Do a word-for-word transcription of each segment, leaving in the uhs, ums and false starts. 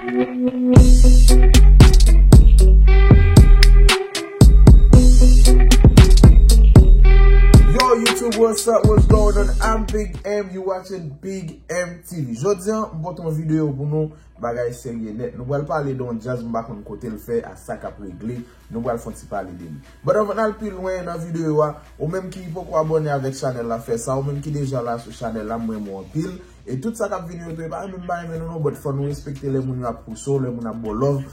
Yo, YouTube, what's up? What's going on? I'm Big M. You watching Big M T V. Jodi a, m pote yon videyo pou nou, bagay serye nèt. Nou pral pale de yon djaz, m pa konn kote l fè, a sa k ap regle. Nou pral fè yon ti pale de li. But anvan n al pi lwen nan videyo a, ou menm ki poko abòne avèk chanèl la, fè sa. Ou menm ki deja la sou chanèl la, m renmen w anpil. E tout sa k ap vini yo tou, e pa renmen m pa renmen nou non, but fò nou respekte lè moun yo ap pouse w, lè moun ap ba w love.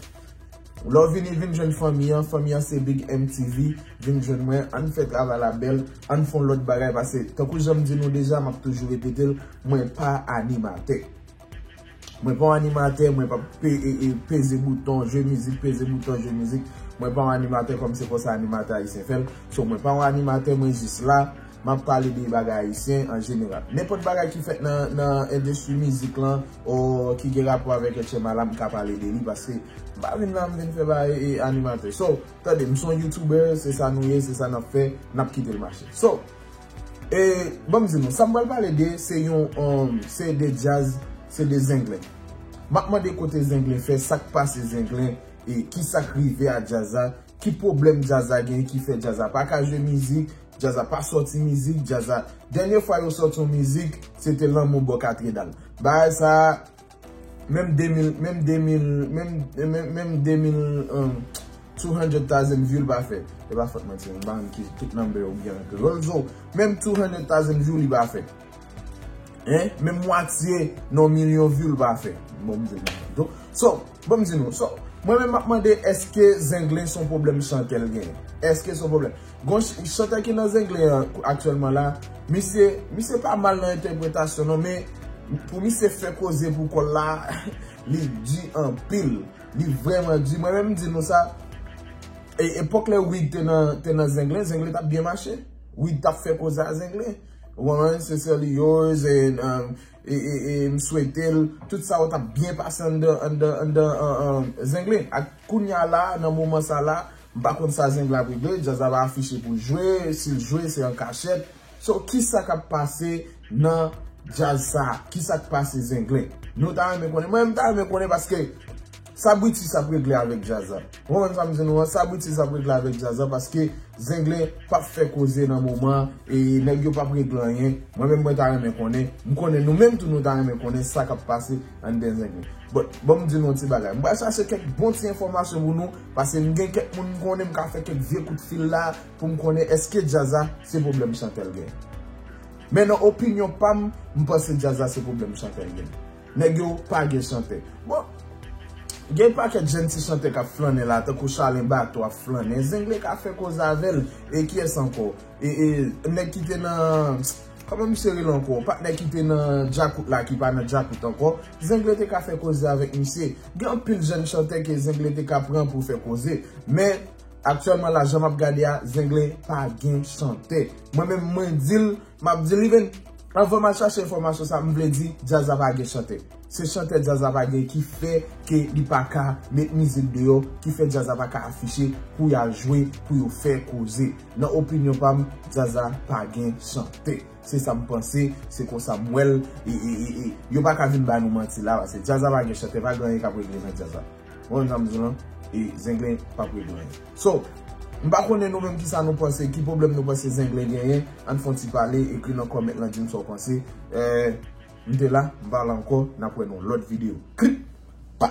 Lè w vini, vin jwenn fanmi an, fanmi an se Big M T V, vin jwenn mwen, ann fè travay la bèl, ann fè yon lòt bagay, paske tankou jan m di nou deja, m ap toujou repete l, mwen pa animatè. Mwen pa yon animatè, mwen pa pe, e, e, peze bouton, jwe mizik, peze bouton, jwe mizik. Mwen pa yon animatè kòm se konsa animatè ayisyen fè l. So, mwen pa yon animatè, mwen jis la, m ap pale de bagay ayisyen an jeneral. Nenpòt bagay ki fèt nan, nan endistri mizik lan, o ki gen rapò avèk H M A la, m ka pale de li, paske m pa vin la, m vin fè bagay, e, animatè. So, tande, m se yon YouTuber, se sa nou ye, se sa n ap fè, n ap kite l mache. So, e, ban m di nou, sa m pral pale de, se yon, um, se de djaz, se de Zenglen. M ap mande kote Zenglen fè, sa k pase Zenglen, e ki sa k rive a djaz la, ki pwoblèm djaz la gen ki fè djaz la pa ka jwe mizik, djaz la pa sòti mizik, djaz la, dènye fwa yo sòti yon mizik, se te Lanmou bò Katredal. Bagay sa, menm de mil, menm de mil, menm, menm, menm de mil, um, two hundred thousand view li pa fè. E pa fòt mwen, ti, m pa konn ki tout number yo gen an kreyòl. So, menm two hundred thousand view li pa fè. Hein? Menm mwatye nan milyon view li pa fè. Bon, m di nou. So, bon, m di nou. So, mwen menm m ap mande, èske Zenglen se yon pwoblèm chantè l genyen? Èske se yon pwoblèm? Gon ch-, chantè ki nan Zenglen an aktyèlman la, misye, misye pa mal nan entèpretasyon non, men pou misye fè koze pou kò l la, li di anpil. Li vrèman di. Mwen menm m di nou sa, e, epòk lè Wid te nan, te nan Zenglen, Zenglen t ap byen mache. Wid t ap fè koze a Zenglen. Ou konprann? Sincerely yours, and, um, e, e, e, m swete l, tout sa yo t ap byen pase anndan, anndan, anndan, um, um, Zenglen. Ak kounye a la, nan moman sa la, m pa konn sa Zenglen ap regle, djaz la pa afiche pou jwe, si l jwe, se an kachèt. So, kisa k ap pase nan djaz sa? Kisa k pase Zenglen? Nou ta renmen konnen. Mwen, m ta renmen konnen paske sa Britis ap regle avèk djaz la. Ou konprann sa m di nou an? Sa Britis ap regle avèk djaz la paske Zenglen p ap fè koze nan moman an, e nèg yo p ap regle anyen. Mwen menm, mwen ta renmen konnen. M konnen nou menm tou nou ta renmen konnen sa k ap pase anndan Zenglen. But, bon, m di nou yon ti bagay. M pral chache kèk bon ti enfòmasyon pou nou, paske m gen kèk moun m konnen, m ka fè kèk vye kout fil la, pou m konnen èske djaz la se pwoblèm chantè l gen. Men nan opinyon pa m, m panse djaz la se pwoblèm chantè l gen. Nèg yo pa gen chantè. Bon, gen pakèt jèn ti chantè k ap flannen la, tankou Chalen Bato ap flannen. Zenglen ka fè koze avè l. E kiyès ankò? E, e, nèg ki te nan, kòman misye rele ankò? Patnè ki te nan Djakout la, ki pa nan Djakout ankò. Zenglen te ka fè koze avèk misye. Gen anpil jèn chantè ke Zenglen te ka pran pou fè koze. Men, aktyèlman la, jan m ap gade a, Zenglen pa gen chantè. Mwen menm, mwen di l, m ap di l, even, anvan m al chache enfòmasyon sa, m vle di, djaz la pa gen chantè. Se chantè djaz la pa gen ki fè ke li pa ka met mizik deyò, ki fè djaz la pa ka afiche pou y al jwe, pou yo fè koze. Nan opinyon pa m, djaz la pa gen chantè. Se sa m panse, se konsa m wè l, e, e, e, e, yo pa ka vin ba nou manti la, paske djaz la pa gen chantè, pa gen anyen k ap regle nan djaz la. Ou konn sa m di w lan? E Zenglen p ap regle anyen. So, m pa konnen nou menm kisa nou panse, ki pwoblèm nou panse Zenglen genyen. Ann fè yon ti pale, ekri nan kòmant lan, di m sa w panse. Eh, m te la, m pa la ankò, n ap wè nan yon lòt videyo. Krik! Pa!